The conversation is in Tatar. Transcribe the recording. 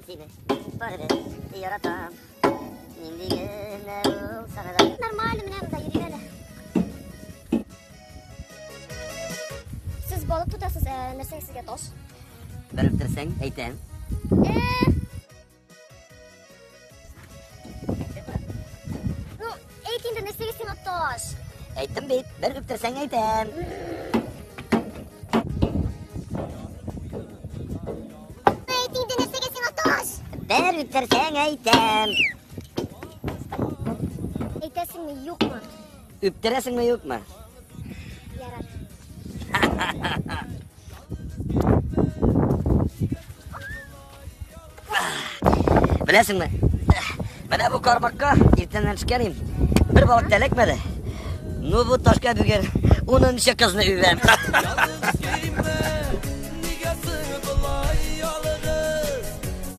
Сине барыбер яратам. Нинди генә булсаң да. Нормально, менә монда йөрим әле. Сез балык тотасыз, ә нәрсә сезгә таш? Бер үптерсәң, әйтәм. Э. Ну, әйт инде, нәрсәгә сиңа таш? Әйттем бит, бер үптерсәң әйтәм. Әйт инде, нәрсәгә сиңа таш? Бер үптерсәң әйтәм. Әйтәсеңме, юкмы? Үптерәсеңме, юкмы? Ярар. Беләсеңме? Менә бу кармакка иртәннән төшкән идем. Бер балык та эләкмәде. Ну бу ташка бүген унынчы кызны үбәм.